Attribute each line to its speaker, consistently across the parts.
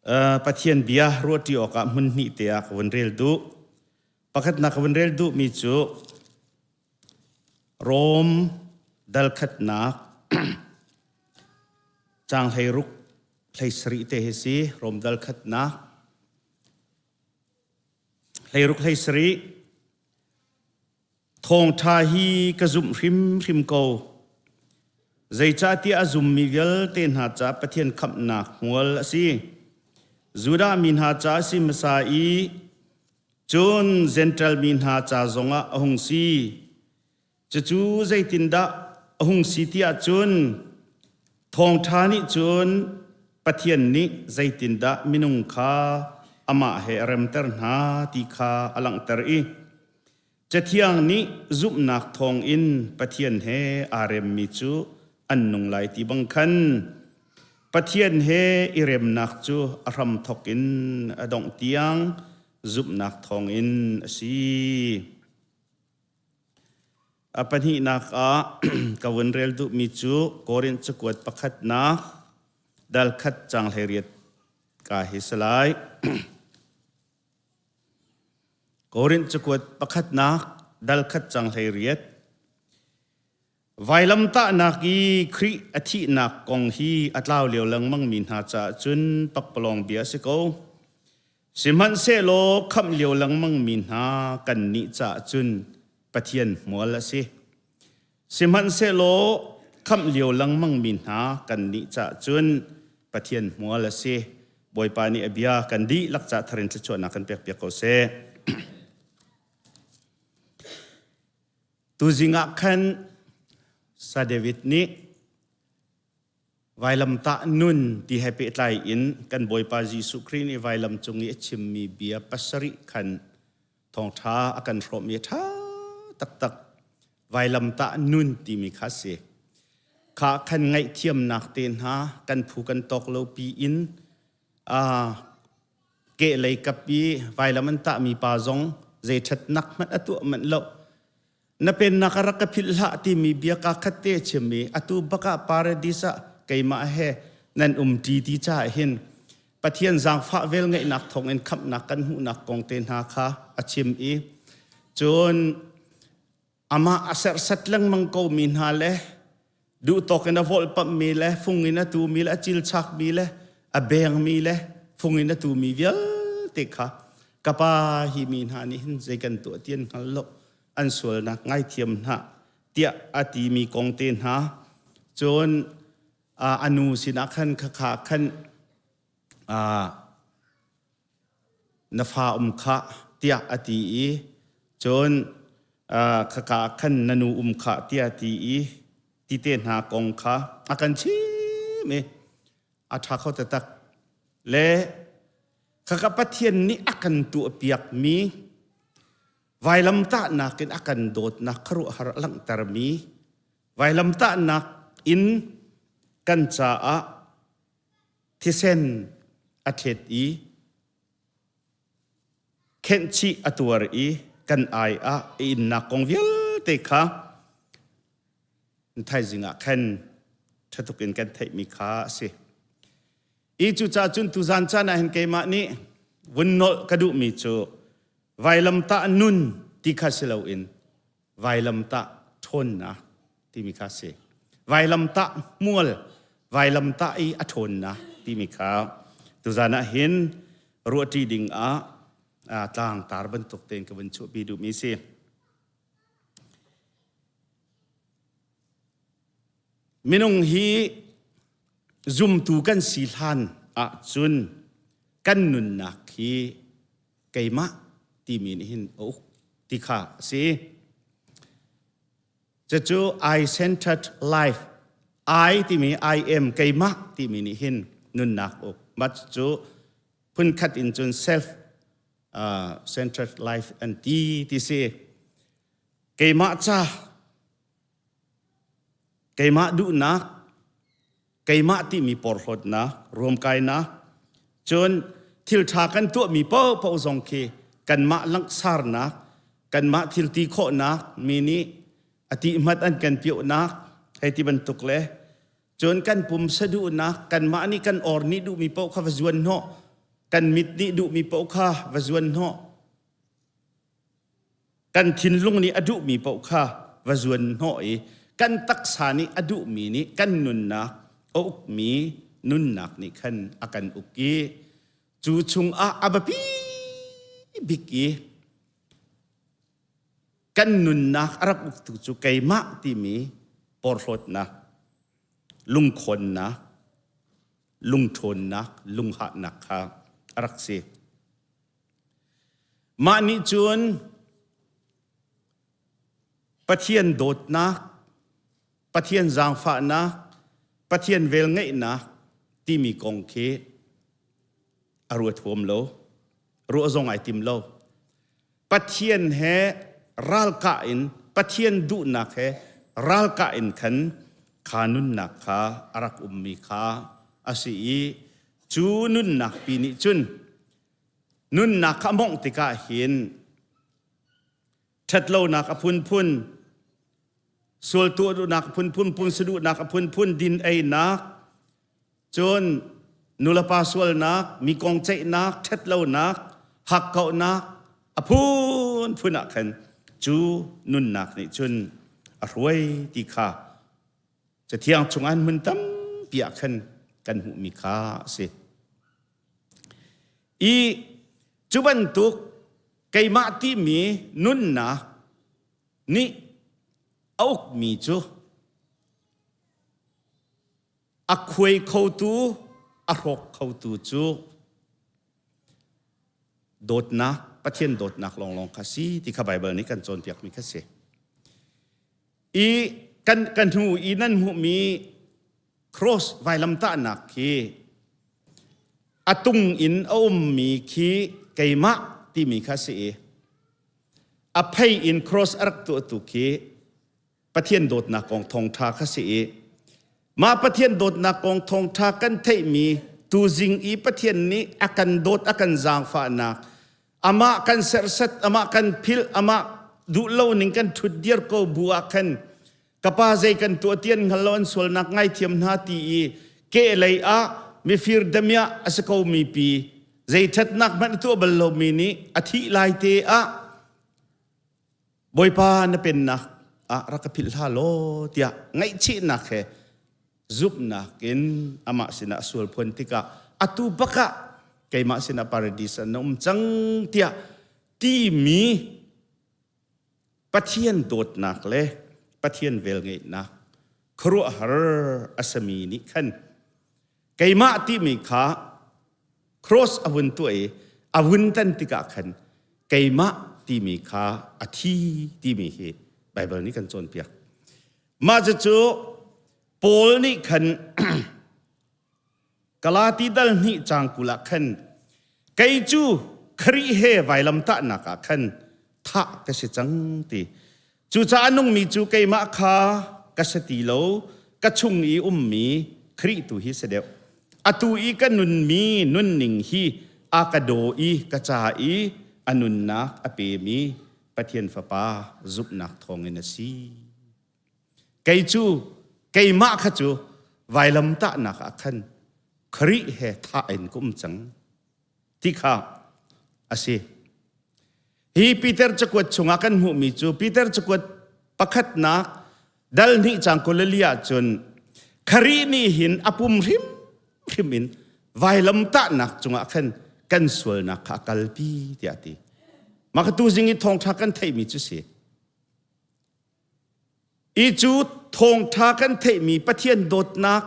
Speaker 1: Pathian bia ruahṭi awkah hmun hnih te ah ka vun rel duh. Pakhatnak ka vun rel duhmi cu Rom dal khatnak caang 16 17 te hi si. Rom dal khatnak 16 17. Thawngṭha hi ka zumh hrimhrim ko. Zeicahtiah a zummi vialte hna ca Pathian khamhnak hmual a si. Judah mi hna ca a si hmasa i cun Jentail mi hna ca zongah a hung si. Cucu zeitindah a hung si ti ahcun thawngṭha nih cun Pathian nih zeitindah minung kha amah he a remter hna ti kha a langhter i Cathiang nih zumhnak thawngin Pathian he aa remmi cu an nung lai ti bang khan Pathian he i remnak cu a hramthawk in a dongh tiang zumhnak thawngin a si. A pahnihnak ah ka vun rel duhmi cu Korinth cakuat pakhatnak dal khat caang 18 ka hi si lai. Korinth cakuat pakhatnak dal khat cang 18. Vailamtahnak i Khrih a thihnak kong hi a tlau lio lengmang mi hna caah cun pakpalawng bia a si ko. Sihmanhsehlaw khamh lio lengmang mi hna kannih caah cun Pathian hmual a si. Sihmanhsehlaw khamh lio lengmang mi hna kannih caah cun Pathian hmual a si. Bawipa nih a bia kan dihlak ca thar in thluachuahnak kan pekpiak ko seh. Tuzing ah khan Sa David nih vailamtah nun ti he pehtlai in kan Bawipa Jesuh Khrih nih vailam cung i a chimmi bia pasarih khan thawngṭha a kan hrawmmi a ṭha taktak. Vailamtah nun timi kha a si. Kha khan ngaihthiamnak te hna kan phu kan tawk lo pi in kehlei kap i vailam an tahmi pa zong zei ṭhatnak hmanh a tuah manh lo. Na pennak a rak ka philh hlah timi bia kaa khat te a chim i atu bak ah paradis ah keimah he nan um ṭi ti caah hin Pathian zaangfah velngeihnak thawngin khamhnak kan hmuhnak kong te hna kha a chim i cun amah a serhsat lengmang komi hna le duhtawk in a volhpamhmi le fung in a tumi le a cilchakmi le a bengmi le fung in a tumi vialte kha ka pa hi mi hna nih hin zei kan tuah ti an hngal lo an sualnak ngaithiam hna tiah a timi kong te hna cun a nu sinah khan khakha khan na fa um khah tiah a ti i cun khaka ah khan na nu um khah tiah a ti i ti te hna kong kha a kan chim i a ṭha kho taktak le khaka Pathian nih a kan tuahpiakmi vailamtahnak in a kan dawtnak khuaruahhar a langhtermi vailamtahnak in kan caah thisen a thlet i khenhchih a tuar i kan ai ah a innak kong vialte kha thaizing ah khan ṭhatuk in kan theihmi kha a si. I cucaah cun tuzan caan ah hin keimah nih vun nolh ka duhmi cu vailamtah nun ti kha si loin vailamtah ṭhawnnak timi kha a si. Vailamtah hmual, vailamtah i a ṭhawnnak timi kha tuzan ah hin ruahṭi ding ah tlangtar bantuk tein ka vun chuahpi duhmi si. Minung hi zumtu kan si hlan ahcun kan nunnak hi keimah timi nih hin a uk ti kha a si. Cucu I-centered life, I timi I am keimah timi nih hin nunnak uk. Mah cu phunkhat in cun self centered life an ti ti si. Keimah ca, keimah duhnak, keimah timi porhlawtnak, ruamkainak, cun thil ṭha kan tuahmi paohpaoh zong khi kanmah langhsarnak, kanmah thil ti khawhnak, mi nih a ti hmat an kan piohnak, hei ti bantuk le cun kan pumsa duhnak, kanmah nih kan or nih duhmi paoh kha va zuan hnawh. Kan mit nih duhmi paoh kha va zuan hnawh. Kan thinlung nih a duhmi paoh kha va zuan hnawh i kan taksa nih a duhmi nih kan nunnak a ukmi nunnak nih khan a kan uk i cu chungah a biapi bik i kan nunnak a rak uktu cu keimah timi porhlawtnak, lungkhawnnak, lungṭhawnnak, lunghahnak kha a rak si. Mah nih cun Pathian dawtnak, Pathian zaangfahnak, Pathian velngeihnak timi kong khi a ruat huam lo, ruah zong ai tim lo. Pathian he ralkah in, Pathian duhnak he ralkah in khan kha nunnak kha a rak ummi kha a si i cu nunnak pi nih cun nunnak kha a mawngh tikah hin ṭhatlonak a phunphun, sual tuah duhnak a phunphun, pumsa duhnak a phunphun, din einak, cun nulepa sualnak, mi kong ceihnak, ṭhatlonak, hakkauhnak a phunphun ah khan cu nunnak nih cun a hruai ti kha Cathiang chungah hmun tampi ah khan kan hmuhmi kha a si. I cu bantuk keimah timi nunnak nih a ukmi cu a khuai khotu, a hrawk khotu cu dawtnak, Pathian dawtnak lawnglawng kha si ti kha Baibal nih kan cawnpiakmi kha si. I kan kan hnu i nan hmuhmi cross vailamtahnak khi a tung in a ummi khi keimah timi kha si i a phei in cross a rak tuahtu khi Pathian dawtnak kong thawngṭha kha si i mah Pathian dawtnak kong thawngṭha kan theihmi tuzing i Pathian nih a kan dawt a kan zaangfahnak amah kan serhsat amah kan philh amah duh lo ning kan ṭhut dir ko bu ah khan ka pa zei kan tuah ti an hngal lo an sualnak ngaithiam hna ti i kehlei ah mifir damiah a si ko mi pi zei ṭhatnak hmanh a tuah bal lomi nih a thih lai te ah Bawipa na pennak ah rak ka philh hlah law tiah ngaihchihnak he zumhnak in amah sinah sual phuan tikah atu bak ah keimah sinah paradis ah na um cang tiah timi Pathian dawtnak le Pathian velngeihnak khuaruahhar a sami nih khan keimah timi kha cross a vun tuah i a vun tan tikah khan keimah timi kha a thi timi hi Baibal nih kan cawnpiak. Mah cucu Paul nih khan Galati dal hnih caang 20 ah khan kei cu Khrih he vailamtahnak ah khan thah ka si cang ti. Cucaah nungmi cu keimah kha ka si ti lo, ka chung i ummi Khrih tu hi si deuh. Atu i ka nunmi nunning hi a ka daw i ka ca i a nunnak a pemi Pathian Fapa zumhnak thawngin a si. Kei cu keimah kha cu vailamtahnak ah khan Khrih he thah in ka um cang ti kha a si. Hi Peter cakuat chungah kan hmuhmi cu Peter cakuat pakhatnak dal hnih cang 22 ah cun Khrih nih hin a pum hrimhrim in vailamtahnak cungah khan kan sualnak kha a kalpi tiah a ti. Mah kha tuzing i thawngṭha kan theihmi cu si. I cu thawngṭha kan theihmi Pathian dawtnak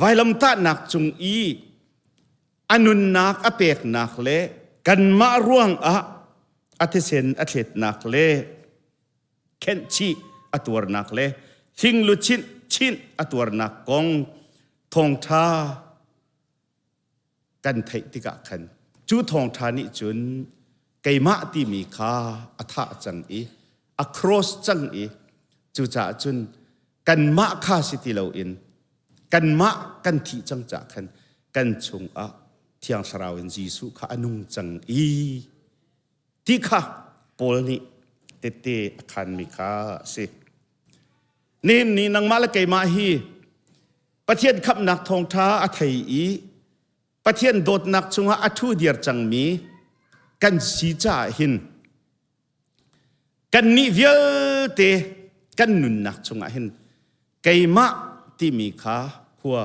Speaker 1: vailamtahnak cung i a nunnak a peknak le kanmah ruangah a thisen a thletnak le khenhchih a tuarnak le hling-luchin chinh a tuarnak kong thawngṭha kan theih tikah khan cu thawngṭha nih cun keimah timi kha a thah cang i a cross cang i cucaah cun kanmah kha si ti loin kanmah kan thih cang caah khan kan chungah Thiang Thlarau in Jesuh kha a nung cang i ti kha Paul nih tette a khanmi kha a si. Nihin ni nangmah le keimah hi Pathian khamhnak thawngṭha a thei i Pathian dawtnak chungah a ṭhu dir cangmi kan si caah hin kannih vialte kan nunnak chungah hin keimah timi kha khua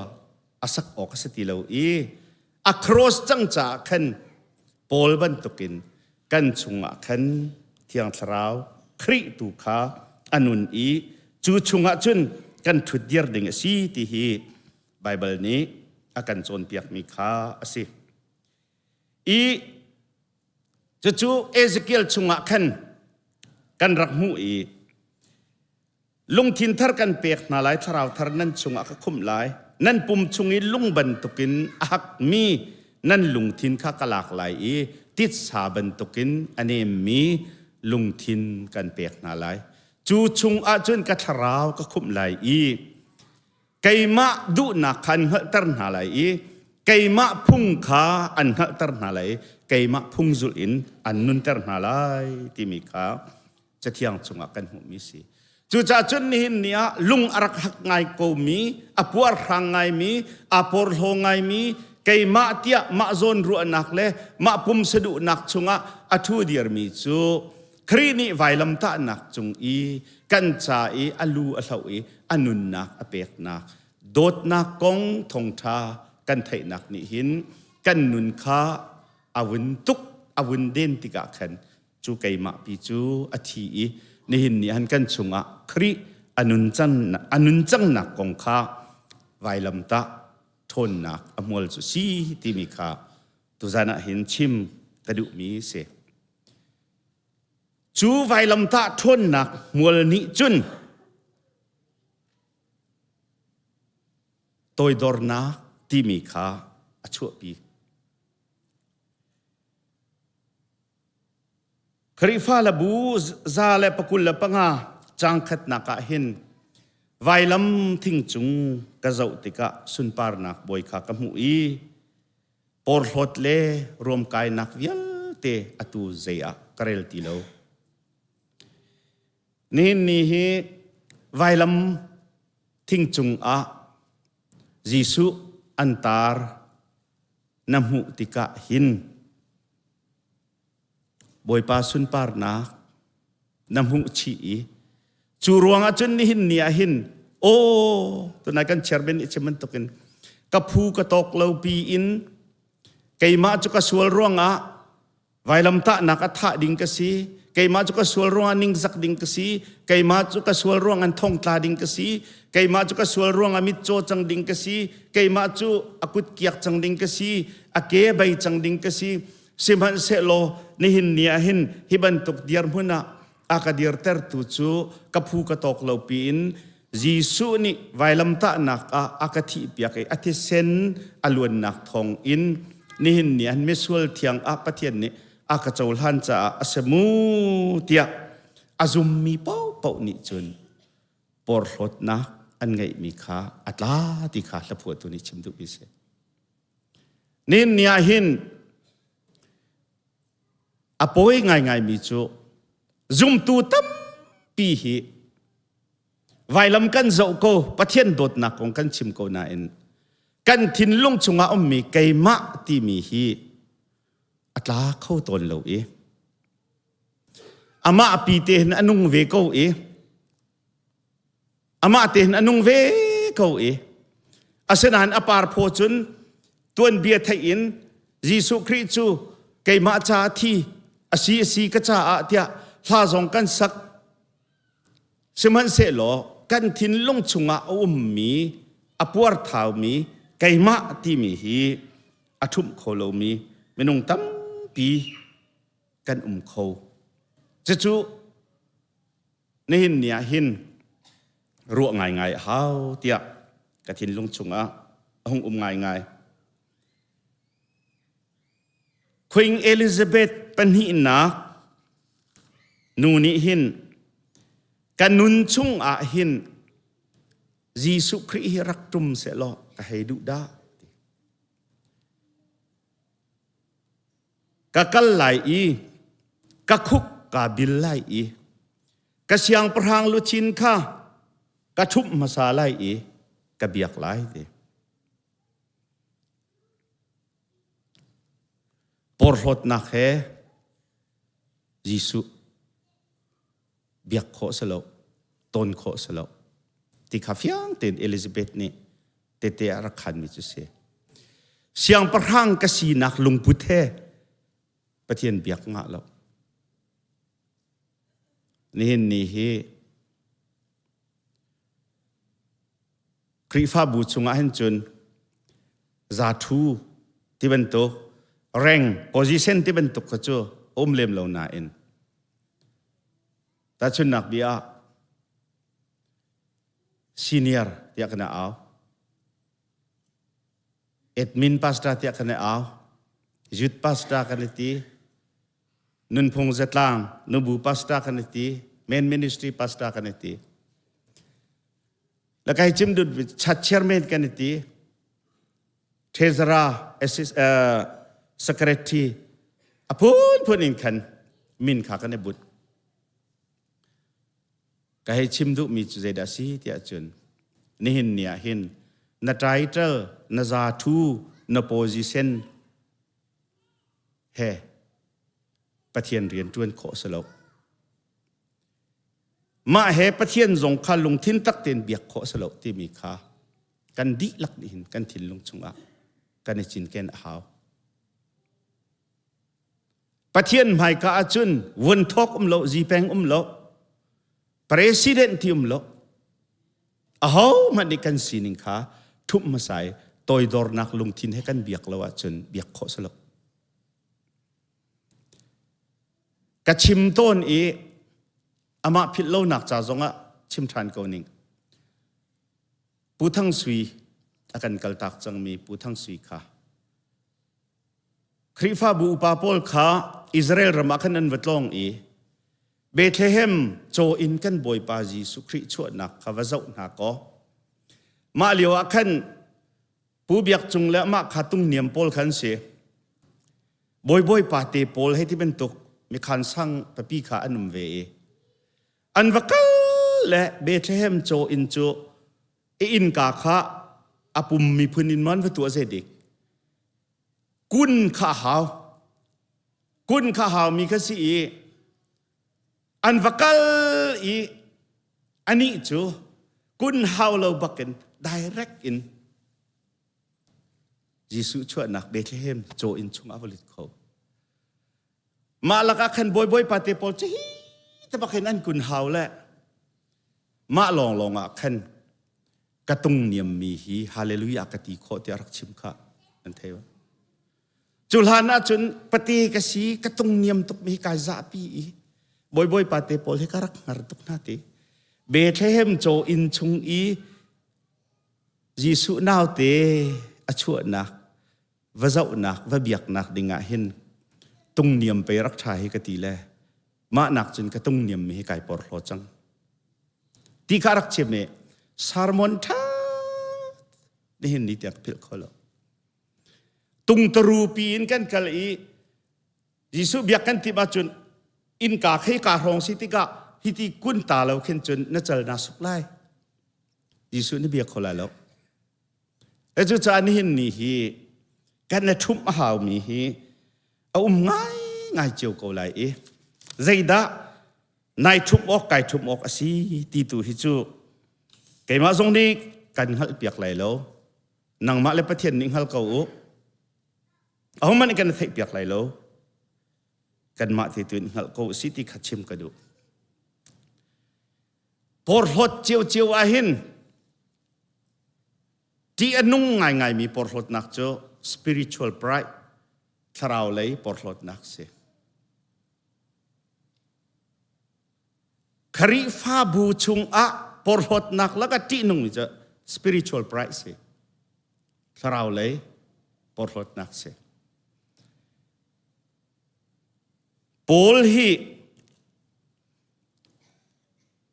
Speaker 1: a sak awk a si ti lo i a cross cang caah khan Paul bantukin kan chungah khan Thiang Thlarau Khrih tu kha a nun i cu chungah cun kan ṭhutdir ding a si ti hi Baibal nih a kan cawnpiakmi kha a si. I cucu Ezekiel chungah khan kan rak hmuh i lungthin thar kan pek hna lai, thlarau thar nan chungah ka khumh lai, nan pum chung i lung bantukin a hakmi nan lungthin kha ka lak lai i titsa bantukin a nemmi lungthin kan pek hna lai. Cu chungah cun ka thlarau ka khumh lai i keimah duhnak kha an hngalhter hna lai i keimah phung kha an hngalhter hna lai i keimah phung zulh in an nunter hna lai timi kha cathiang chungah kan hmuhmi si. Cucaah cun nihin ni ah lung a rak hak ngai komi, a puarhrang ngaimi, aa porhlaw ngaimi, keimah tiah mah zawn ruahnak le mah pumsa duhnak chungah a ṭhu dirmi cu Khrih nih vailamtahnak cung i kan ca i a lu a hloh i a nunnak a peknak dawtnak kong thawngṭha kan theihnak nih hin kan nun kha a vun tuk a vun den tikah khan cu keimah pi cu a thi i nihin ni han kan chungah Khrih a nun can a nun cangnak kong kha vailamtah ṭhawnnak a hmual cu si timi kha tuzan ah hin chim ka duhmi si. Cu vailamtah ṭhawnnak hmual nih cun toidornak timi kha a chuahpi. Khrihfa labu 125 caang khatnak ah hin vailam thing cung ka zoh tikah sunparnak bawi kha ka hmuh i porhlawt le ruamkainak vialte atu zei ah ka rel ti lo. Nihin ni hi vailam thing cungah Jesuh an tar na hmuh tikah hin Bawipa sunparnak na hmuh chih i cu ruangah cun nihin ni ah hin aw tunai kan chairman nih chim bantukin ka phu ka tawk lo pi in keimah cu ka sual ruangah vailamtahnak a thah ding ka si keimah cu ka sual ruangah ningzak ding ka si keimah cu ka sual ruangah thongtla ding ka si keimah cu ka sual ruangah mitcaw cang ding ka si keimah cu a kut kiak cang ding ka si a ke bei cang ding ka si Sihmanhsehlaw nihin ni ah hin hi bantuk dirhmun ah a ka dirtertu cu ka phu ka tawk lo piin Jesuh nih vailamtahnak ah a ka thihpiak i a thisen a luannak thawng in nihin ni ah misual thiang ah Pathian nih a ka cohlan caah a si mu tiah a zummi paohpaoh nih cun porhlawtnak an ngeihmi kha a tla ti kha hlaphuahtu nih chim duhmi a si. Nihin ni ah hin a pawi ngaingaimi cu zumtu tampi hi vailam kan zoh ko Pathian dawtnak kong kan chim ko nain kan thinlung chungah ummi keimah timi hi a tla kho tawn lo i amah pi te hin a nung ve ko i Amah te hin a nung ve ko i asinain a parphaw cun tuanbia theih in Jesuh Khrih cu keimah caah thi a si a si ka caah tiah hla zong kan sak. Sihmanhsehlaw kan thinlung chungah a ummi a puarthaumi keimah timi hi a ṭhumh kho lomi minung tampi kan um kho. Cucu Nihin ni ah hin ruah ngaingai a hau tiah ka thinlung chungah a hung um ngaingai. Queen Elizabeth pahnihnak nu nih hin ka nun chung ah hin Jesuh Khrih hi rak ṭum sehlaw ka hei duh dah. Ka kal lai i ka khuk kaa bil lai i ka siangpahrang luchin kha ka ṭhumh hmasa lai i ka biak lai ti. Porhlawtnak he Jesuh biak khawh si lo, ton khawh si lo. Ti kha fiang tein Elizabeth nih tete a rak khanmi cu si. Siangpahrang ka sinak lungput he Pathian biak ngah lo. Nihin ni hi Khrihfabu chungah hin cun zathu ti bantuk reng position ti bantuk kha cu um lem lo nain tahchunnak bia ah senior tiah kan au admin pastor tiah kan au youth pastor kan ti nunphung zatlang nubu pastor kan ti main ministry pastor kan ti Lakai cim dut chat chairman kan ti treasurer assist uh, secretary a phun in khan min kha kan i but ka hei chim duh mi cu zeidah si tiah cun nihin ni ah hin na title na za thu na position he Pathian rian ṭuan khawh si lo Mah he Pathian zong kha lungthin tak tein biak khawh a si lo timi kha kan dihlak nih hin kan thinlung chungah kan i cinken a hau. Pathian hmaika ahcun vunthawk um lo, zipeng um lo, president ti um lo, ahohmanh nih kan sining kha ṭhumh hmasa i toidornak lungthin he kan biak lo ahcun biak khawh si lo. Ka chim tawn i amah philh lonak ca zongah chim ṭhan ko ning. Pu Thang Sui a kan kaltak cangmi Pu Thang Sui kha Khrihfabu upa pawl kha Israel ram ah khan an va tlawng i Bethlehem caw in kan Bawipa Jesuh Khrih chuahnak kha va zoh hna kaw mah lio ah khan Pu Biak Cung le amah kha tungniam pawl kha an si. Bawibawi pa te pawl hei ti bantuk mikhan sang papi kha an um ve i an va kal le Bethlehem caw inn cu i innka kha a pum miphun in man va tuah zei dik kun kha hau kun kha hau mi kha si i an va kal i anih cu kun hau lo bakin direct in Jesuh chuahnak Bethlehem caw inn chungah va lut kho. Mah lakah khan bawibawi pa te pawl cu hi te bak in an kun hau le mah lawnglawng ah khan ka tung niam mi hi hallelujah ka ti khawh tiah rak chim kha an thei ba. Cu hlan ah cun pate ka si ka tung niam tuk mi hi kai zahpi i bawibawi pa te pawl hi ka rak hngar tuk hna ti. Bethlehem caw inn chung i Jesuh naute a chuahnak va zohnak va biaknak dingah hin tungniam pei rak ṭha hi ka ti le mah nak cun ka tungniam mi hi kai porhlaw cang ti kha rak chim i sermon ṭha nihin ni tiang ka philh kho lo tungtaru pi in kan kal i Jesuh biak kan timh ahcun innka khei ka hrawng si tikah hiti kun ta lo khin cun na cal naa suk lai Jesuh na bia kho lai lo. Cucaah nihin ni hi kan i ṭhumh a haumi hi a um ngaingai cio ko lai i zeidah nai ṭhumh awk kai ṭhumh awk a si ti tu hi cu keimah zong nih kan hngalhpiak lai lo. Nangmah le Pathian nih hngal ko u. Ahohmanh nih kan theihpiak lai lo. Kanmah te tu in hngalh ko u si ti kha chim ka duh. Porhlawt ciocio ahhin ṭih a nung ngaingaimi porhlawtnak cu spiritual pride, thlarau lei porhlawtnak si. Khrihfabu chungah porhlawtnak lakah ṭihnungmi cu spiritual pride si. Thlarau lei porhlawtnak si. Paul hi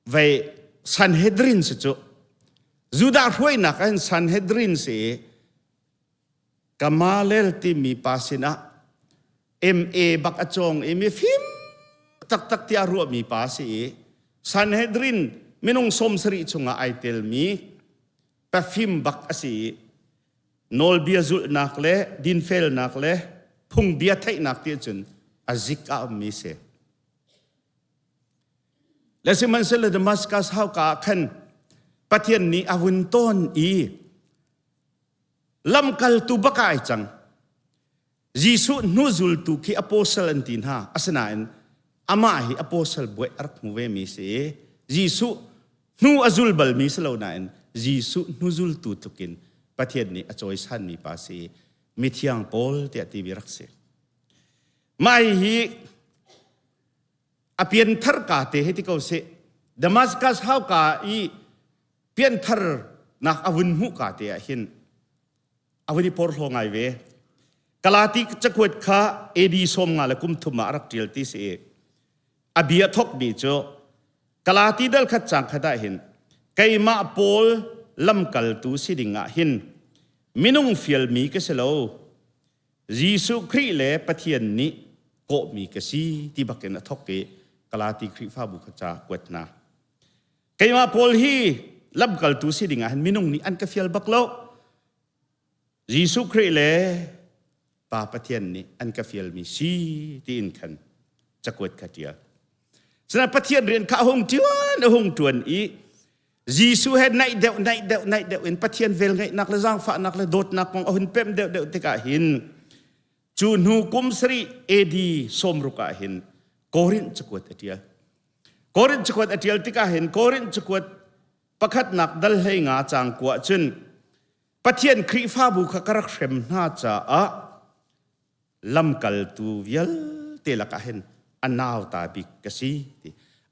Speaker 1: vei Sanhedrin si cu Judah hruainak ah hin Sanhedrin si i Gamaliel timi pa sinah MA bak a cawng i mifim taktak tiah ruahmi pa si i Sanhedrin minung 70 chungah ai telmi pafim bak a si i nawlbia zulhnak le dinfelnak le. phungbia theihnak ti cun a zik a ummi si. Le sihmanhsehlaw Damascus hauka ah khan Pathian nih a vun tawn i lamkaltu bak ah ai cang. Jesuh hnuzultu khi apostle an ti hna. Asinain amah hi apostle buai a rak hmu ve mi si i Jesuh hnu a zul balmi si lo nain Jesuh hnuzultu tlukin Pathian nih a cawisanmi pa si i mithiang Paul tiah timi rak si. Mah hi a pianthar ka te hei ti ko sih. Damascus hauka i pianthar nak a vun hmuh ka te ah hin a vun i porhlaw ngai ve. Galati cakuat kha AD 50 le kum thum ah a rak ṭial ti si i a bia thawkmi cu Galati dal khat cang khat ah hin keimah Paul lamkaltu si ding ah hin minung fialmi ka si lo Jesuh Khrih le Pathian nih kawhmi ka si ti bakin a thawk i Galati Khrihfabu kha ca kuat hna. Keimah Paul hi lamkaltu si ding ah hin minung nih an ka fial bak lo. Jesuh Khrih le Pa Pathian nih an ka fialmi si tiin khan cakuat kha ṭial. Sinain Pathian rian kha a hung ṭuan a hung ṭuan i Jesuh he naih deuh naih deuh naih deuh in Pathian velngeihnak le zaangfahnak le dawtnak kong a hun pemh deuh deuh tikah hin cu hnu kum sarih AD 60 ah hin Korinth cakuat a ṭial. Korinth cakuat a ṭial tikah hin Korinth cakuat pakhatnak dal 15 caang kua cun Pathian Khrihfabu kha ka rak hrem hna caah lamkaltu vialte lakah hin a nauta bik ka si ti.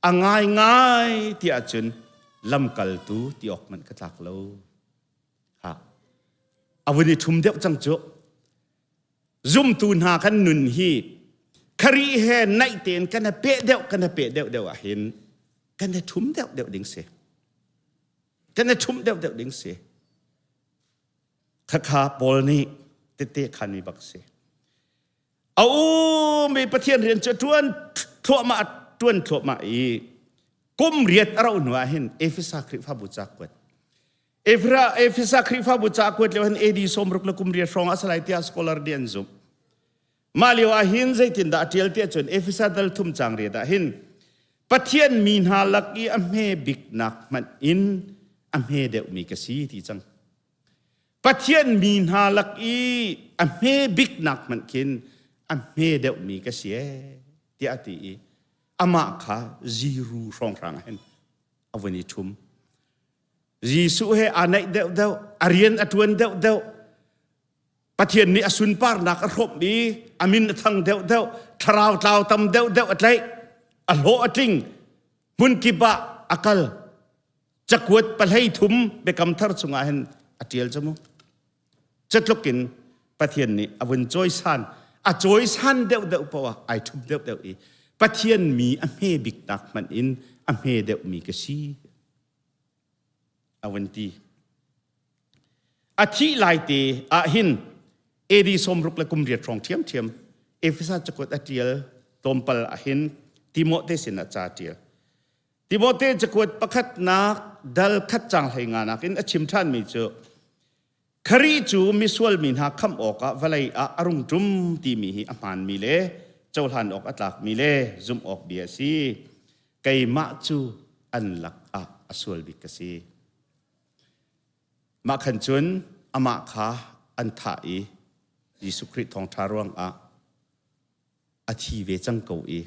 Speaker 1: A ngaingai ti ahcun lamkaltu ti awk hmanh ka tlak lo. Ha. A vun i ṭhum deuh cang cu. Zumtu hna kan nun hi Khrih he naih tein kan i peh deuh kan i peh deuh deuh ahhin kan i ṭhum deuh deuh ding si. Kan i ṭhumh deuhdeuh ding si. Khakha Paul nih tete khanmi bak si. A um i Pathian rian cu ṭuan thluahmah ṭuan thluahmah i kum riat a rauh hnu ah hin Efesa Khrihfabu ca kuat. Efesa Khrihfabu ca kuat lio hin AD 60 le kum riat hrawng ah salai tiah scholar nih an zumh. Mah lio ah hin zeitindah a ṭial tiah cun Efesa dal thum caang riat ah hin Pathian mi hna lak i a hme biknak hmanh in a hme deuhmi ka si ti cang. Pathian mi hna lak i a hme biknak hmanh khin a hme deuhmi ka si ee tiah a ti i amah kha ziru hrawnghrang ah hin a vun i ṭhum. Jesuh he aa naih deuhdeuh, a rian a ṭuan deuhdeuh, Pathian nih a sunparnak a hrawmh i a min a thang deuhdeuh, thlarau tlau tam deuhdeuh a tlaih, a hlawh a tling, hmunkip ah a kal. Cakuat pahlei thum biakam thar chungah hin a ṭial cu mu. Catluk in Pathian nih a vun cawisan, a cawisan deuhdeuh paoh ah ai ṭhup deuhdeuh i Pathian mi a hme bik nak hmanh in a hme deuhmi ka si. A vun ti. A thih lai te ah hin AD 68 hrawng ṭhiamṭhiam Efesa cakuat a ṭial tlawmpal ah hin Timote sinah ca a ṭial. Timote cakuat pakhatnak dal khat cang hlei nga nakin a chim ṭhanmi cu Khrih cu misual mi hna khamh awkah vawlei ah a rung ṭum timi hi a hmaanmi le cohlan awk a tlakmi le zumh awk bia a si. Keimah cu an lakah a sual bik ka si. Mah khan cun amah kha an thah i Jesuh Khrih thawngṭha ruangah a thi ve cang ko i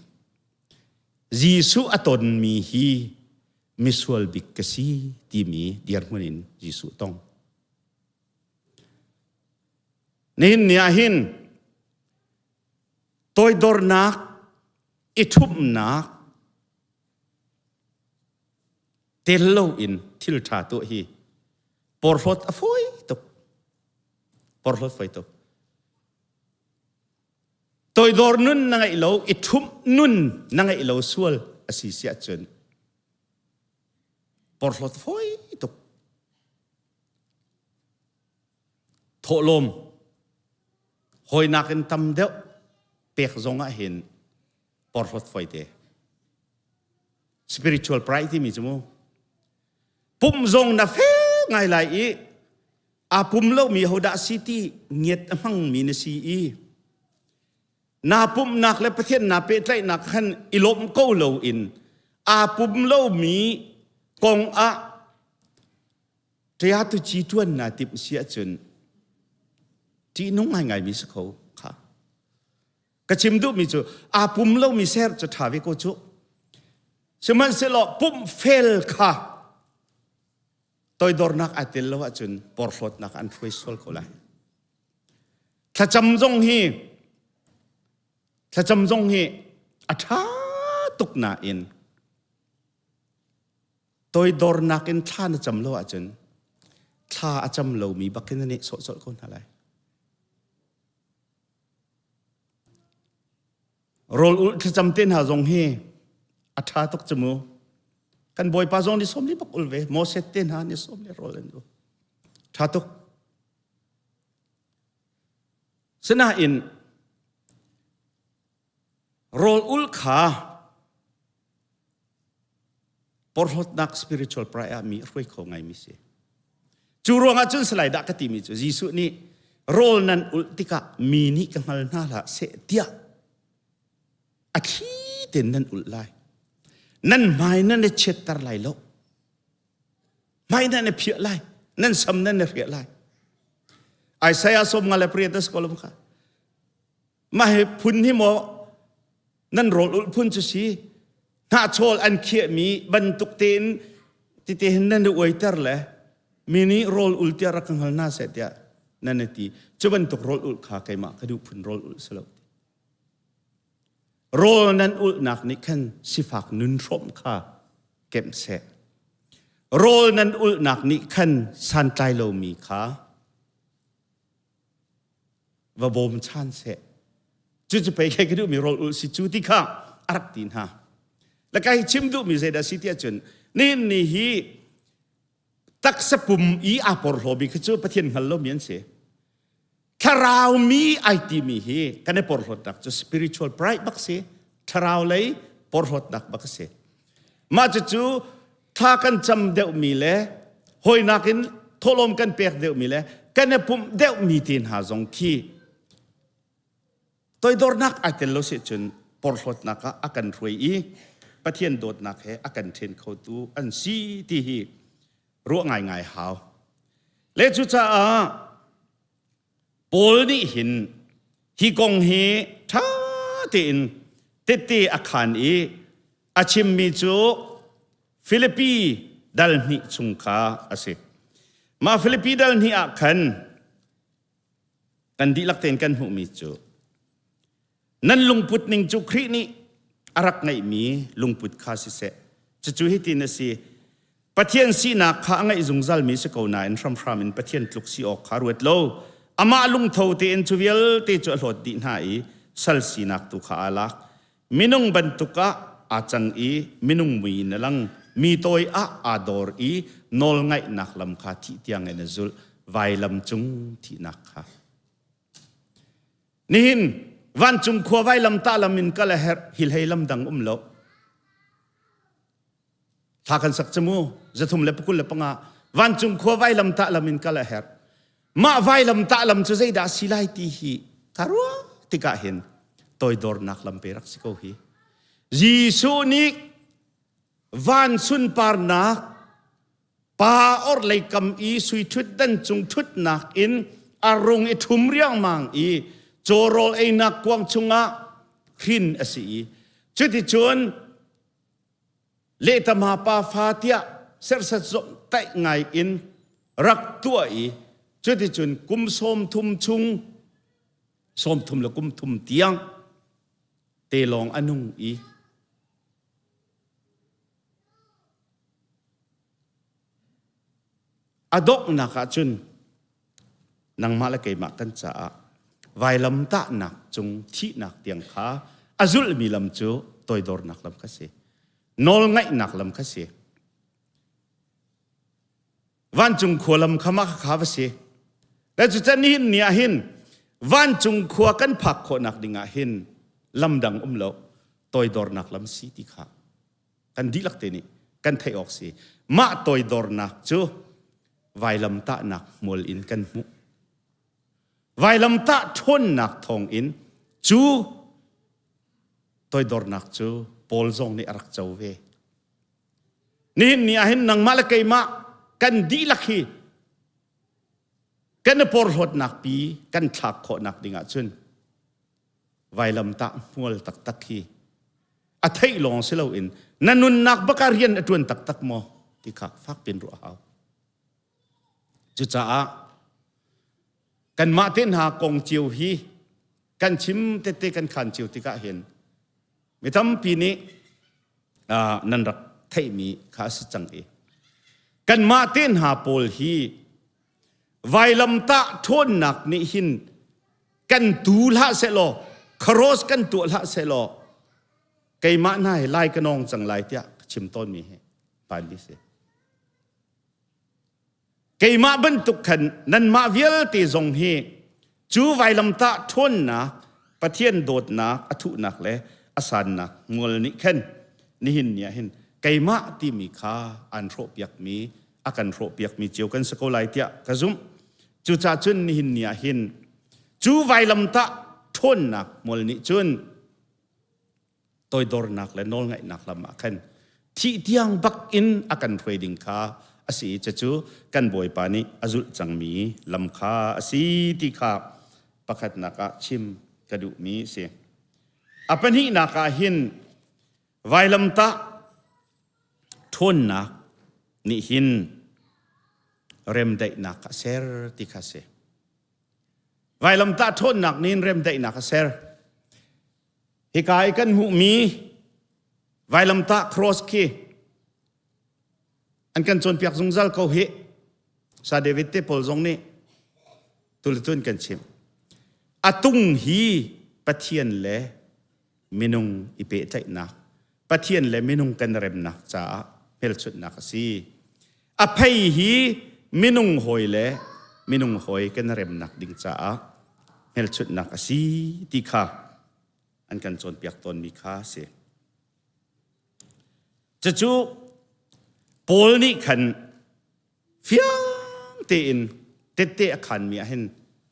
Speaker 1: Jesuh a tonmi hi misual bik ka si timi dirhmun in Jesuh tong. Nihin ni ah hin toidornak, i ṭhumhnak, tel loin thil ṭha tuah hi porhlawt a fawi tuk. Porhlawt fawi tuk. Toidor nun na ngeih lo, i ṭhumh nun na ngeih lo sual a si si ahcun porhlawt fawi tuk. Thawhlawm hawinak in tam deuh pek zong ah hin porhlawt fawi te. Spiritual pride timi cu mu pum zong na fel ngai lai i aa pum lomi hodah si ti ngiat a hmangmi na si i. Naa pumhnak le Pathian naa pehtlaihnak khan i lawmh ko loin aa pum lomi kong ah ṭia tu ci ṭuan naa timh si ahcun ṭihnung ngaingaimi si kho kha. Ka chim duhmi cu aa pum lomi ser cu ṭha ve ko cu. Sihmanhsehlaw pumh fel kha toidornak aa tel lo ahcun porhlawtnak an hruai sual ko lai. Thlacam zong hi thlacam zong hi a ṭha tuk nain toidornak in thla na cam lo ahcun thla a cam lomi bak in na nehsawh colh ko hna lai. Rawl ulh thlacam te hna zong hi a ṭha tuk cu mu. Kan Bawipa zong ni sawm li bak ul ve. Moses te hna ni sawm le rawl an ul. Ṭha tuk. Sinain rawl ul kha porhlawtnak spiritual pride ah mi hruai kho ngaimi si. Cu ruangah cun salai dah ka timi cu Jesuh nih rawl nan ulh tikah mi nih ka hngal hna hlah seh tiah a thli tein nan ulh lai. Nan hmai nan i chiatter lai lo. Hmai nan i phiah lai. Nan sam nan i hriah lai. Isaiah som nga le priat a si kha. Mah hi phun hi maw nan rawl ulh phun cu si hnahchawl an khiahmi bantuk tein tite hin nan i uaiter le mi nih rawl ul tiah rak ka hngal hna seh tiah nan i ti cu bantuk rawl ulh kha keimah ka duh phun rawl ulh si lo rawl nan ulhnak nih khan sifak nun hrawm kha kemh seh rawl nan ulhnak nih khan santlai lomi kha va bawm chan seh cucu pei kei ka duhmi rawl ulh si cu ti kha a rak ti hna le kai chim duhmi zeidah si tiah cun nihin ni hi taksa pum i aa porhlawmi khi cu Pathian hngal lomi an si thlarau mi ai timi hi kan i porhlawtnak cu spiritual pride bak si thlarau lei porhlawtnak bak si Mah cucu thla kan cam deuhmi le hawinak in thawhlawm kan pek deuhmi le kan i pumh deuhmi te hna zong khi toidornak ai tel lo si cun porhlawtnak ah a kan hruai i Pathian dawtnak he a kan ṭhen khotu an si ti hi ruah ngaingai hau. Le cucaah Paul nih hin hi kong hi ṭha tein tette a khaan i a chimmi cu Filipi dal hnih chung kha a si. Mah Filipi dal hnih ah khan kan dihlak tein kan hmuhmi cu Nan lungput ning cu Khrih nih a rak ngeihmi lungput kha siseh. Cucu hitin a si. Pathian sinak kha a ngeih zungzalmi si ko nain hramhram in Pathian tluk si awk kha ruat lo. Amah lungtho tein cu vialte cu a hlawt dih hna i sal sinak tu kha aa lak. Minung bantuk ah aa cang i minung mui in a lang. Mi tawi ah aa dor i nawlngaihnak lam kha thih tiangin a zulh. Vailam cung thihnak kha. Nihin vancung khua vailamtah lam in kal a herh hi hlei lam dang um lo. Thla kan sak camu zathum le pakul le panga vancung khua vailamtah lam in kal a herh. Mah vailamtah lam cu zeidah si lai ti hi ka ruah tikah hin toidornak lam pe rak si ko hi. Jesuh nih van sunparnak Pa orhlei kam i sui ṭhutdan cung ṭhutnak in a rung i ṭhum riangmang i caw rawl einak kuang chungah hrin a si i cuticun lehtama pa fa tiah serhsat zawmhtaih ngai in rak tuah i cuticun kum sawm thum chung sawm thum le kum thum tiang te lawng a nung i A donghnak ah cun nangmah le keimah kan caah vailamtahnak cung thihnak tiang kha a zulhmi lam cu toidornak lam kha si. Nawlngaihnak lam kha si. Vancung khua lam kha mah kha va si. Le cucan nihin ni ah hin vancung khua kan phak khawhnak ding ah hin lam dang um lo toidornak lam si ti kha kan dihlak te nih kan theih awk si mah toidornak cu vailamtahnak hmual in kan hmuh vailamtah ṭhawnnak thawngin cu. Toidornak cu Paul zong nih a rak co ve. Nihin ni ah hin nangmah le keimah kan dihlak hi kan i porhlawtnak pi kan thlak khawhnak ding ahcun vailamtah hmual taktak hi a theih lawng si loin na nunnak bak ah rian a ṭuan taktak maw ti kha fak piin ruah a hau. Cucaah kanmah te hna kong cio hi kan chim tete kan khan cio tikah hin mi tampi nih nan rak theihmi kha a si cang i kanmah te hna pawl hi vailamtah ṭhawnnak nih hin kan tu hlah sehlaw kharos kan tuah hlah sehlaw keimah hna hi lai ka nawng cang lai tiah ka chim tawnmi hi hmaanmi si. Keimah bantuk khan nanmah vialte zong hi cu vailamtah ṭhawnnak Pathian dawtnak a thuhnak le a sannak mual nih khan nihin ni ah hin keimah timi kha an hrawhpiakmi a kan hrawhpiakmi cio kan si ko lai tiah ka zumh. Cucaah cun nihin ni ah hin cu vailamtah ṭhawnnak mual nih cun toidornak le nawlngaihnak lam ah khan thih tiang bak in a kan hruai ding kha a si i cucu kan Bawipa nih a zulh cangmi lam kha a si ti kha pakhatnak ah chim ka duhmi a si. A pahnihnak ah hin vailamtah ṭhawnnak nih hin remdaihnak a ser ti kha a si. Vailamtah ṭhawnnak nih hin remdaihnak a ser. Hika i kan hmuhmi vailamtah cross khi an kan cawnpiak zungzal ko hi. Sa David te pawl zong nih tulitun kan chim. A tung hi Pathian le minung i pehtlaihnak, Pathian le minung kan remnak caah hmelchunhnak a si. A phei hi minung hawi le minung hawi kan remnak ding caah hmelchunhnak a si ti kha an kan cawnpiak tawnmi kha a si. Cucu Paul nih khan fiang tein tette a khanmi ah hin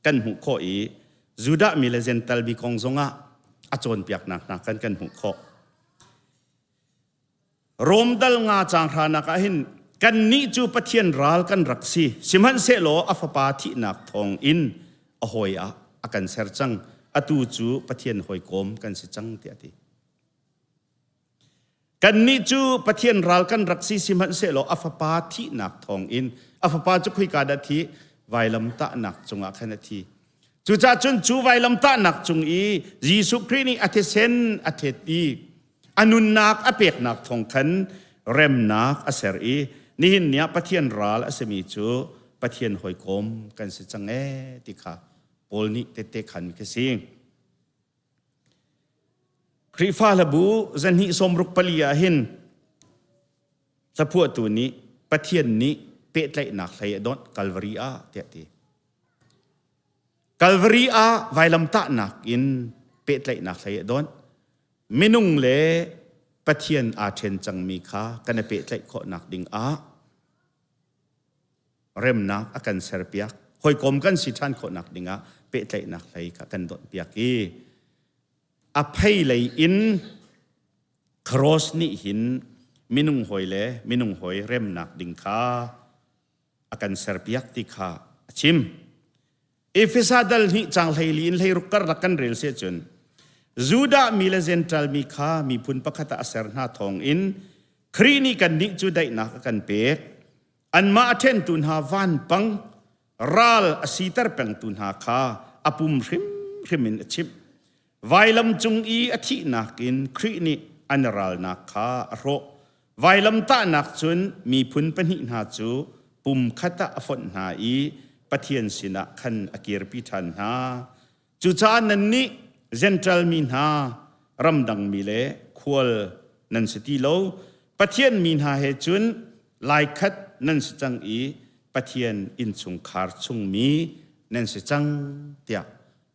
Speaker 1: kan hmuh khawh i Judah mi le Jentail mi kong zongah a cawnpiaknak hna kan kan hmuh khawh. Rom dal nga caang hranak ah hin kannih cu Pathian ral kan rak si, sihmanhsehlaw a Fapa thihnak thawng in a hawi ah a kan ser cang. Atu cu Pathian hawikom kan si cang tiah a ti. Kannih cu Pathian ral kan rak si, sihmanhsehlaw a Fapa thihnak thawng in a Fapa cu khoika dah thi? Vailamtahnak cungah khan a thi. Cucaah cun cu vailamtahnak cung i Jesuh Khrih nih a thisen a thet i a nunnak a peknak thawng khan remnak a ser i nihin ni ah Pathian ral a simi cu Pathian hawikom kan si cang ee ti kha Paul nih tette khan khi si. Khrihfa hlabu zahnih sawmruk pali ah hin hlaphuahtu nih Pathian nih pehtlaihnak hlei a donh Calvary ah tiah ti. Calvary ah vailamtahnak in pehtlaihnak hlei a donh. Minung le Pathian aa ṭhen cangmi kha kan i pehtlaih khawhnak ding ah remnak a kan serpiak. Hawikom kan si ṭhan khawhnak ding ah pehtlaihnak hlei kha kan donhpiak i a phei lei in cross nih hin minung hawi le minung hawi remnak ding kha a kan serpiak ti kha a chim. Efesa dal hnih cang hleili in hleiruk karlak kan rel si cun Judah mi le Gentile mi kha miphun pakhat ah a ser hna thawng in Khrih nih kannih cu daihnak a kan pek. Anmah a ṭhentu hna vanpang ral a siter pengtu hna kha a pum hrimhrim in a chimh. Vailam cung i a thihnak in Khrih nih an ralnak kha a hrawh. Vailam tahnak cun miphun pahnih hna cu pum khat ah a fonh hna i Pathian sinah khan a kirpi ṭhan hna. Cucaah nannih Jentail mi hna, ramdang mi le khual nan si ti lo. Pathian mi hna he cun laikhat nan si cang i Pathian innchungkhar chungmi nan si cang tiah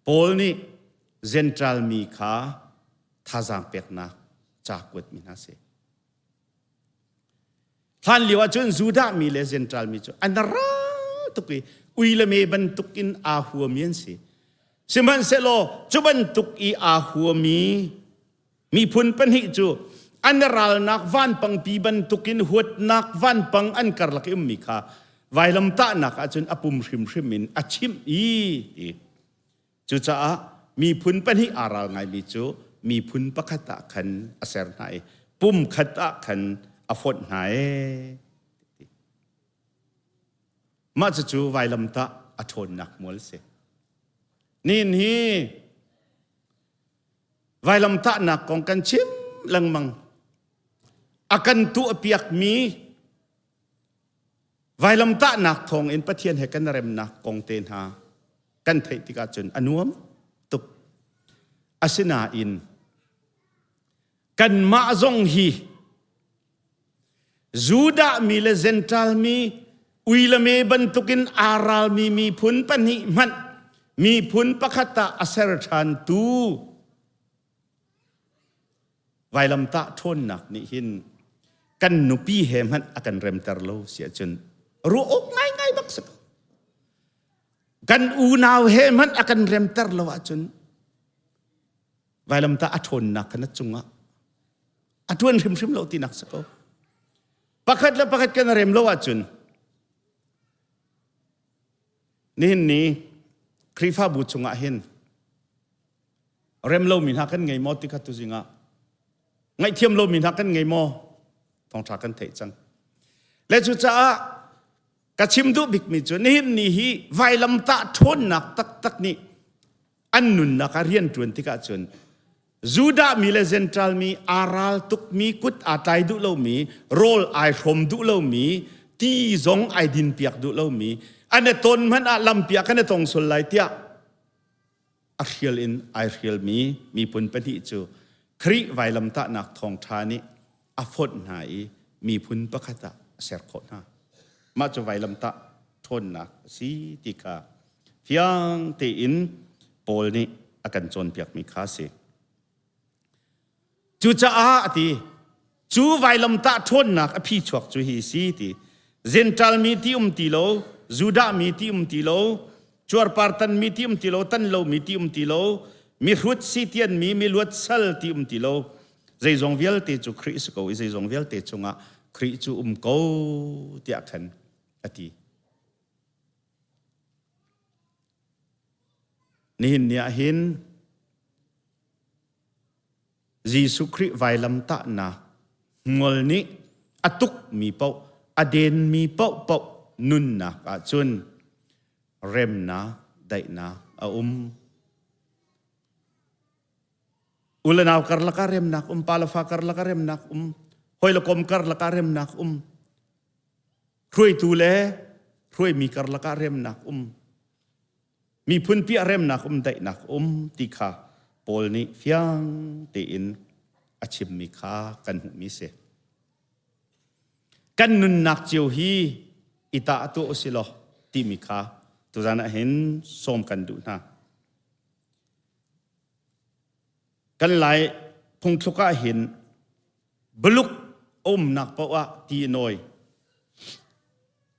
Speaker 1: Paul nih Jentail mi kha thazaang peknak ca kuatmi hna si. Hlan lio ahcun Judah mi le Jentail mi cu an ral tuk i ui le me bantuk in aa huami an si. Sihmanhsehlaw cu bantuk i aa huami Miphun pahnih cu an ralnak vanpangpi bantukin huatnak vanpang an karlak i ummi kha vailamtahnak ahcun a pum hrimhrim in a chimh i ti. Cucaah miphun pahnih aa ral ngaimi cu miphun pakhat ah khan a ser hna i pum khat ah khan a fonh hna ee. Mah cucu vailamtah a ṭhawnnak mual si. Nihin hi vailamtahnak kong kan chim lengmang. A kan tuahpiakmi Vailamtahnak thawngin Pathian he kan remnak kong te hna kan theih tikah cun a nuam tuk. Asinain kanmah zong hi Judah mi le Gentile mi ui le me bantukin aa ralmi miphun pahnih hmanh miphun pakhat ah a ser ṭhantu Vailamtah ṭhawnnak nih hin kan nupi he hmanh a kan remter lo si ahcun ruah awk ngaingai bak si ko. Kan unau he hmanh a kan remter lo ahcun vailamtah a ṭhawnnak kha na cungah a ṭuan hrimhrim lo tinak si ko. Pakhat le pakhat kan rem lo ahcun nihin ni Khrihfabu chungah hin Rem lomi hna kan ngei maw ti kha tuzing ah ngaihthiam lomi hna kan ngei maw thawngṭha kan theih cang. Le cucaah ka chim duh bikmi cu nihin ni hi vailamtah ṭhawnnak taktak nih an nunnak ah rian ṭuan tikah cun Judah mi le Gentile mi aa ral tukmi kut aa tlai duh lomi rawl ai hrawm duh lomi ti zong ai din piak duh lomi an i ton hmanh ah lampi ah kan i tong sual lai tiah a hrial in ai hrialmi miphun pahnih cu Khrih vailamtahnak thawngṭha nih a fonh hna i miphun pakhat ah a ser khawh hna. Mah cu vailamtah ṭhawnnak a si ti kha fiang tein Paul nih a kan cawnpiakmi kha a si. Cucaah a ti, cu vailamtah ṭhawnnak a phi chuak cu hi si ti. Gentile mi ti um ti lo, Judah mi ti um ti lo, cuarpar tan mi ti um ti lo, tan lomi ti um ti lo, mihrut sitian mi, miluat sal ti um ti lo. Zeizong vialte cu Khrih si ko i zeizong vialte chungah Khrih cu um ko tiah khan a ti. Nihin ni ah hin Jesuh Khrih vailamtahnak hmual nih a tukmi paoh, a denmi paohpaoh nunnak ahcun remnak, daihnak a um. U le nau karlak ah remnak um, pa le fa karlak ah remnak um, hawi le kom karlak ah remnak um, hruaitu le hruaimi karlak ah remnak um. Miphun pi ah remnak um daihnak um ti kha Paul nih fiang tein a chimmi kha kan hmuhmi si. Kan nunnak cio hi i tah tuah usih law timi kha tuzan ah hin sawm kan duh hna. Kan Lai phungthluk ah hin Buluk a umnak paoh ah ti a nawi.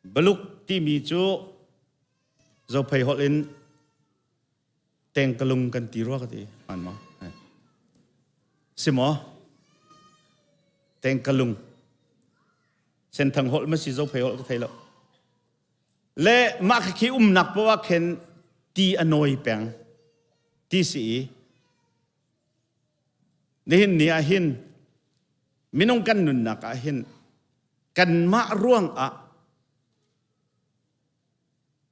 Speaker 1: Buluk timi cu Zophei holh in tengkalung kan ti rua ka ti. Hmaan maw? Si maw? Tengkalung. Senthang holh ma si Zophei holh ka thei lo. Le mah khi umnak paoh ah khin ti a nawi peng. Ti si i Nihin ni ah hin minung kan nunnak ah hin kanmah ruang ah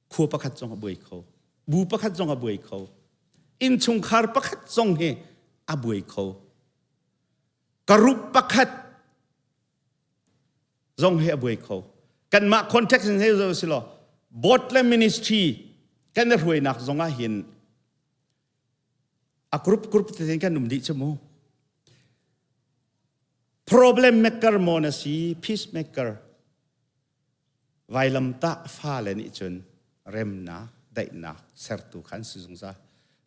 Speaker 1: khua pakhat zong a buai kho bu pakhat zong a buai kho innchungkhar pakhat zong hi a buai kho karup pakhat zong hi a buai kho kanmah context in hei zo si law board le ministry kan i hruainak zong ah hin A group group tein kan um dih cu mu. Problem maker maw na si, peacemaker. Vailamtah fale nih cun remnak, daihnak sertu kha an si zungzal.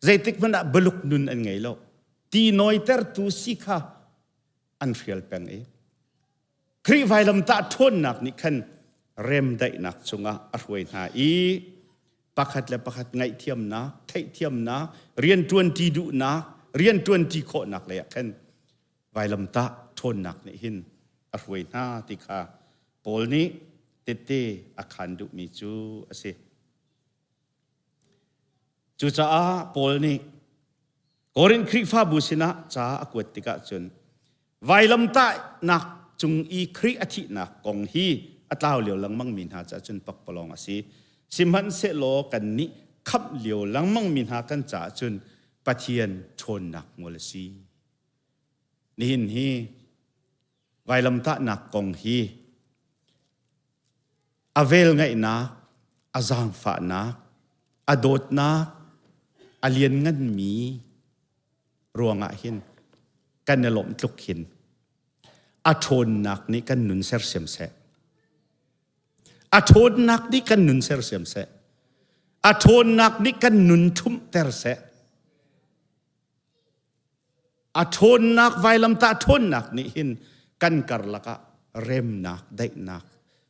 Speaker 1: Zeitik hmanh ah buluk nun an ngei lo. Ti nawitertu si kha an hrial peng i Khrih vailamtah ṭhawnnak nih khan remdaihnak chungah a hruai hna i pakhat le pakhat ngaihthiamnak, theihthiamnak, rianṭuanṭi duhnak, rianṭuanṭi khawhnak lei ah khan. Vailamtah ṭhawnnak nih hin a hruai hna ti kha Paul nih tette a khaan duhmi cu a si. Cucaah Paul nih Korin Khrihfabu sinah ca a kuat tikah cun vailamtahnak cung i Khrih a thihnak kong hi a tlau lio lengmang mi hna caah cun pakpalawng a si. Sihmanhsehlaw kannih khamh lio lengmang mi hna kan caah cun Pathian ṭhawnnak hmual a si. Nihin hi vailamtahnak kong hi a velngeihnak, a zaangfahnak, a dawtnak a liannganmi ruangah hin kan i lawmh tluk hin a ṭhawnnak nih kan nun sersiam seh. A ṭhawnnak nih kan nun sersiam seh. A ṭhawnnak nih kan nun ṭhumhter seh. A ṭhawnnak vailamtah ṭhawnnak nih hin kan karlak ah remnak, daihnak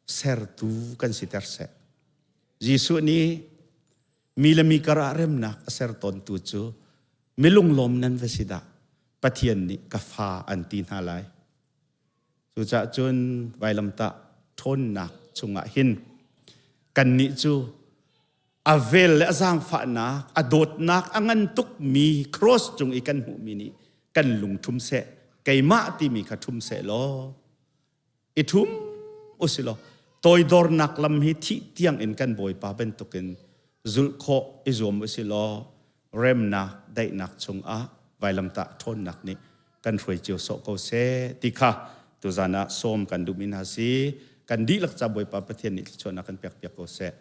Speaker 1: sertu kan siter seh. Jesuh nih mi le mi kar ah remnak a ser tawntu cu milunglawm nan va si dah Pathian nih ka fa an ti hna lai. Cucaah cun vailamtah ṭhawnnak chungah hin kannih cu a vel le a zaangfahnak, a dawtnak a ngan tukmi cross cung i kan hmuhmi nih kan lung ṭhum seh, keimah timi kha ṭhum seh law, i ṭhum usih law, toidornak lam hi thih tiang in kan Bawipa bantukin zulh khawh i zuam usih law, remnak, daihnak chungah vailamtah ṭhawnnak nih kan hruai cio sawh ko seh ti kha tuzan ah sawm kan duhmi hna si. Kan dihlak ca Bawipa Pathian nih thluachuahnak kan pek piak ko seh.